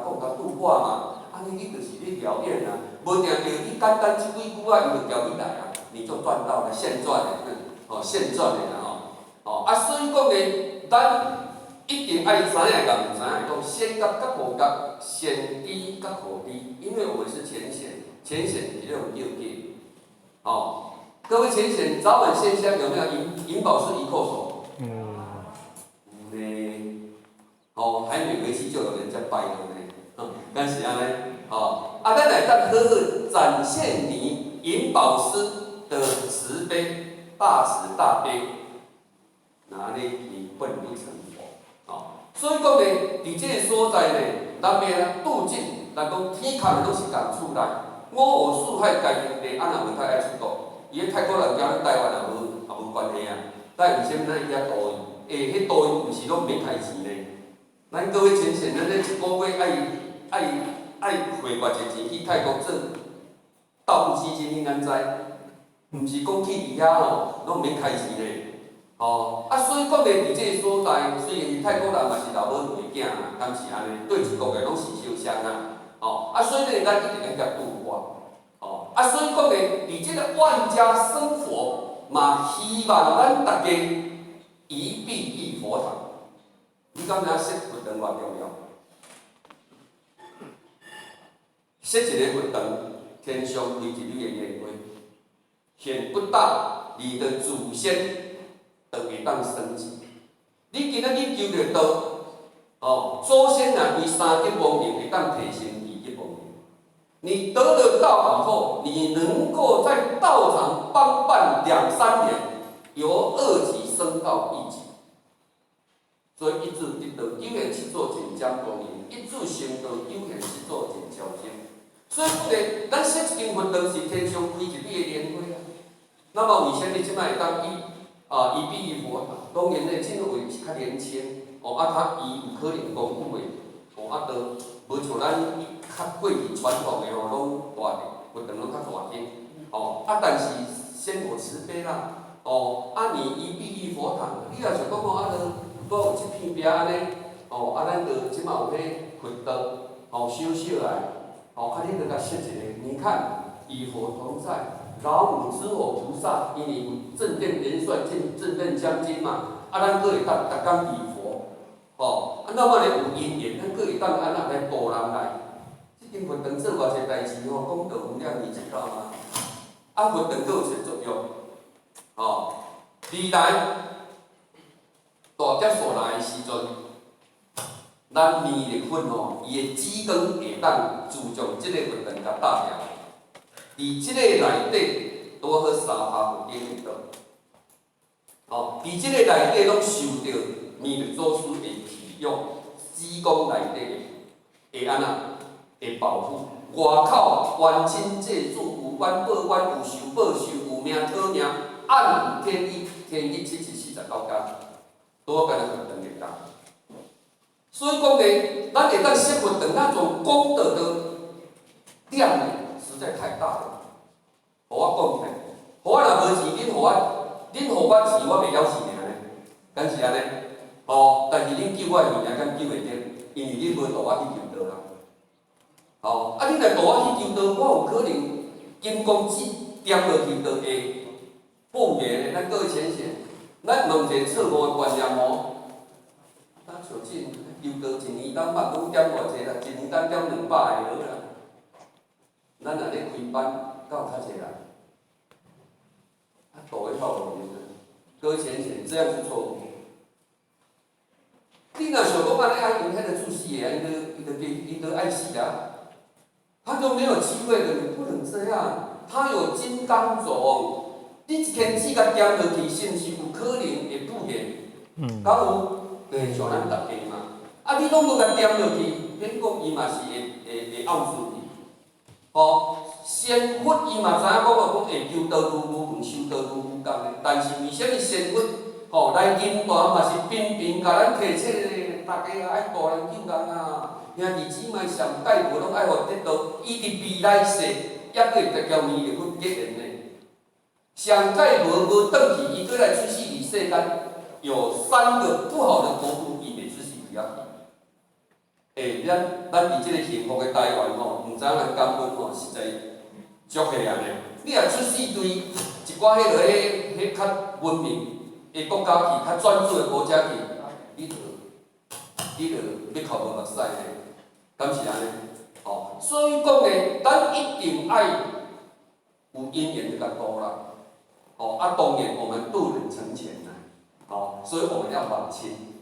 共講共度化嘛，按呢你就是咧表演啊，無定著你簡單這幾句啊，伊就叫你來啊，你就賺到了，現賺的，哦，現賺的啦吼，哦，啊，所以講呢，咱一定愛知影共毋知影講先覺佮無覺，先知佮可知，因為我們是淺顯，淺顯是那種叫假，哦，各位淺顯早晚現香有沒有引引寶師一叩首？嗯。有呢，哦，還沒回去就有人在拜了呢，敢是按呢，哦，啊，咱來當好好展現你引寶師的慈悲，大慈大悲，那呢你笨不成佛，哦，所以講呢，佇這個所在呢，咱欲按怎度盡，咱講天空的攏是仝厝內，五湖四海皆兄弟，啊若無太愛出國，伊彼泰國人交咱台灣也無關係啊，但為啥物咱去遐度伊？欸，彼度伊毋是攏毋免開錢呢？咱各位淺顯，咱咧一個月愛匯偌濟錢去泰國做道務基金，你敢知？毋是講去佇遐吼，攏毋免開錢呢。哦，啊，所以講咧，佇這個所在，雖然是泰國人嘛是老母兩個囝啦，敢是按呢？對一國的攏是相像啦。哦，啊，所以咧，咱一定愛共度化。哦，啊，所以講咧，佇這個萬家生佛，嘛希望咱大家一臂一佛堂。你敢知影設佛堂偌重要？設一個佛堂，天上開一縷的蓮花，顯不大，你的祖先就會當升級。你今仔日求著道，哦，祖先若歸三級亡靈，會當提升二級亡靈。你得了道以後，你能夠在道場幫辦兩三年，由二級升到一級。所以一子得道，九現七祖盡將光明；一子成道，九現七祖盡超生。所以講咧，咱設一間佛堂是天上開一縷的蓮花啊。那麼為啥物這擺會當一臂一佛堂？當然咧，這個位是較年輕，哦啊，較伊有可能功夫的，哦啊，都無像咱較過去傳統的吼，攏大佛堂攏較大間，哦啊，但是先佛慈悲啦，哦啊，你一臂一佛堂，你若想講哦啊，都拄有這片壁按呢，哦啊，咱就這擺有彼佛桌，哦小小來，哦啊，你就共設一個，你看與佛同在。老母知我菩薩，因為有正殿元帥、正殿將軍嘛，啊，咱閣會當逐工禮佛，吼，啊，那麼咧有因緣，咱閣會當按怎來度人來？這間佛堂做偌濟代誌吼，功德無量，你知道嗎？啊，佛堂閣有一個作用，吼，未來大劫數來的時陣，咱彌勒佛吼，伊的紫光會當自從這個佛堂共搭掉。佇這個內底，拄好三趴佛經的道。吼，佇這個內底攏受著彌勒祖師的庇佑，紫光內底會按怎？會保護。外口冤親債主有冤報冤，有仇報仇，有命討命，暗有天意，天意7749工，拄好干焦佛堂會當。所以講呢，咱會當設佛堂那種功德的量呢，實在太大了。予我講起來，予我若無錢，恁予我錢，我袂曉死爾呢，敢是按呢？吼，但是恁救我的物件，敢救袂著？因為恁無度我去求道啦。吼，啊，恁若度我去求道，我有可能金剛指點落去就會報應呢。咱各位淺顯，咱問一個錯誤的觀念哦。咱像這求道一年當捌攏點偌濟啦？一年當點200個好啦。咱若咧開班，敢有較濟人？啊，度會透路呢？各位淺顯，這樣是錯誤。你若想講按呢，啊，𪜶彼个做死的，伊都愛死啊！他就沒有機會了，你不能這樣。他有金剛種，你一天指共點落去，是毋是有可能會復原？嗯。敢有？對，像咱逐家嘛。啊，你攏無共點落去，免講伊嘛是會暗輸去。吼，仙佛伊嘛知影講哦，講會求道如無問，修道如無共的。但是為啥物仙佛吼來金壇嘛是頻頻共咱提醒咧？大家愛度人救人啊！兄弟姊妹上蓋無攏愛予得道，伊佇未來世抑閣會共彌勒佛結緣呢。上蓋無無轉去，伊閣來出世佇世間，有三個不好的國度，伊袂出世不要緊。欸，咱佇這个幸福的台灣吼，毋知影人感恩吼，實在足彼按呢。你若出世對一寡彼落彼彼較文明的國家去，較專注的國家去，你就欲哭無目屎呢，敢是按呢？吼，所以講呢，咱一定愛有因緣就共度啦。哦，啊，當然我們渡人成賢啦，哦，所以我們要訪親。